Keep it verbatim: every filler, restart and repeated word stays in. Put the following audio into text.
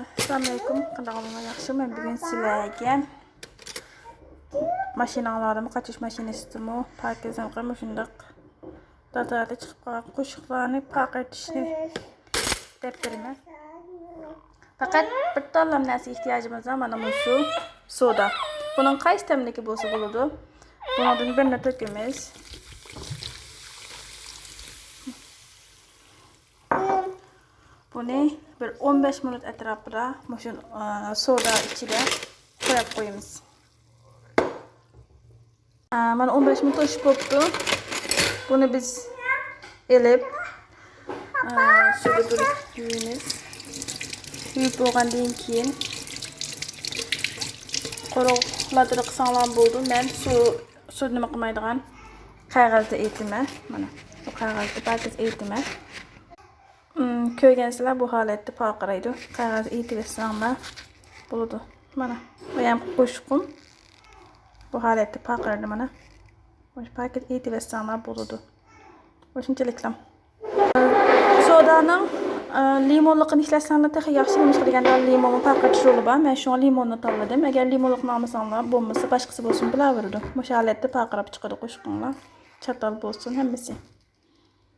ئەسسالامۇئەلەيكۇم، قانداق ئەھۋالىڭلار، ياخشىمۇ؟ مەن بۈگۈن سىلەرگە ماشىناڭلاردىمۇ، قاچىلاش ماشىنىسىدىمۇ پاكىزنىڭ مۇشۇنداق داتاردا چىقىپ قالغان قوشۇقلارنى پارقىرىتىشنى دەپ بېرىمەن. پەقەت بىر تاللام نەرسە ئېھتىياجىمىز بار، مانا مۇشۇ سودا. بۇنىڭ قايسى تەملىكى بولسا بولىدۇ. بۇنىڭدىن بىرنى تۆكىمىز. بۇنى بىر ئون بەش مىنۇت ئەتراپىدا مۇشۇ، ئە، سودا ئىچىدە قويۇپ قويىمىز. ئە، مانا ئون بەش مىنۇت توشۇپ بوپتۇ. بۇنى بىز ئېلىپ، ئە، سۇدا بىر يۇيىمىز. يۇيۇپ بولغاندىن كېيىن قۇرۇق لاتا قىلساڭلار بولىدۇ. مەن سۇ، سۇ نېمە قىلمايدىغان قەغەزدە ئېيتىمەن. مانا بۇ قەغەزدە پاكىز ئېيتىمەن. ئىم، كۆرگەنسىلەر بۇ ھالەتتە پارقىرايدۇ. قەغەز ئېيتىۋەتسەڭلار بولىدۇ. مانا، بۇ يەم قوشۇقۇم بۇ ھالەتتە پارقىرىدى، مانا. مۇشۇ پاكىت ئېيتىۋەتسەڭلار بولىدۇ. مۇشۇنچىلىكلا. سودانىڭ، ئە، لىمونلۇقىنى ئىشلەتسەڭلار تېخى ياخشى. نېمىشقا دېگەندە، لىموننىڭ پارقىرىتىش رولى بار. مەن شۇڭا لىموننى تاللىدىم. ئەگەر لىمونلۇقنى ئالمىساڭلار بولمىسا، باشقىسى بولسۇن، بولۇۋېرىدۇ. مۇشۇ ھالەتتە پارقىراپ چىقىدۇ قوشۇقۇڭلار. چاتال بولسۇن ھەممىسى.